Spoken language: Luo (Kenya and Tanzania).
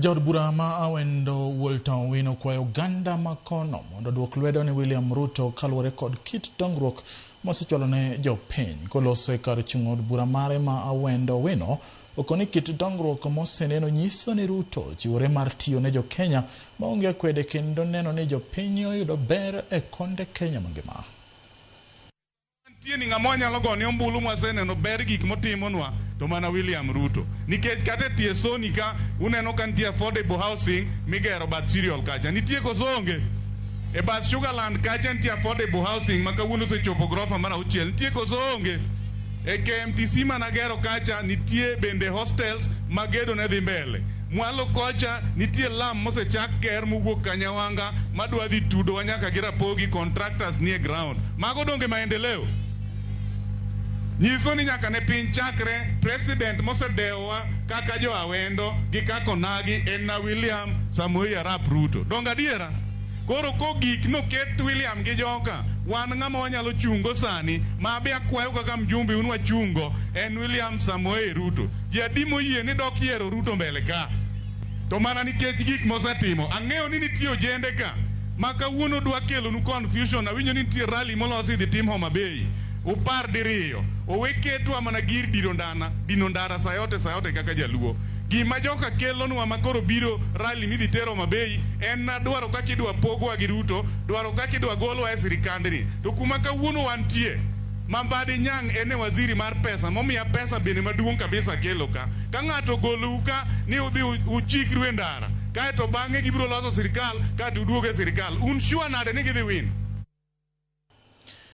Jaod bura ma Awendo Walter Owino kwayo oganda ma kono mondo oduok lwedo ne William Ruto kaluwore kod kit dongruok mosechwalo ne jopiny. Koloso e kar chung' od bura mare ma Awendo Owino okoni kit dongruok moseneno nyiso ni Ruto ochiwore mar tiyo ne jokenya maonge akwede kendo neno ni jopiny oyudo ber e konde Kenya mangima. Nitie ni ng'ama wanyalo gone ombulu mwaseneno ber gik motimonwa to mana William Ruto. Nikech kata e tie Soni ka uneno ka nitie affordable housing migero bath Cereal kacha. Nitie koso onge? E bath Sugarland kacha nitie affordable housing ma kawuono osechopo grofa mar auchiel. Nitie koso onge? E KMTC managero kacha nitie bende hostels ma gedo ne dhi mbele. Mwalo kocha nitie lam mosechak ger mowuok Kanyawanga madwa dhi tudowa nyaka gi Rapogi, contractors nie ground. Mago donge maendeleo? Nyiso ni nyaka ne piny chakre, president mosedewowa kaka jo Awendo gi kaka Onagi en na William Samoei Arap Ruto. Donge adiera? Koro kogik noket William gi joka, wan ng'ama wanyalo chungo sani, ma be akwayo kaka mjumbe un wachungo, en William Samoei Ruto. Ji adi moyie ni dok yiero Ruto mbele ka? To mana nikech gik mosetimo. Ang'eyo ni nitie ojende ka ma kawuono dwa kelonu confusion. Awinjo ni nitie rally molosi idhi tim Homa Bay. Upar diriyo. Owe ketwa mana gir diro ndana, dino ndara sayote sayote kaka jaluo. Gima joka kelonwa ma koro biro rally midhi ter Homa Bay en na dwaro kaka idwa pogwa gi Ruto, dwaro kaka idwa golwa e sirikandni. To kuma kawuono wantie, ma Mbadi Nyang' en e waziri mar pesa momiya pesa bende maduong' kabisa kelo ka. Ka ng'ato ogolou ka ni udhi uchikru e ndara, kaeto bang'e gibiro loso sirikal kaeto uduog e sirikal. Un sure nade ni gidhi win?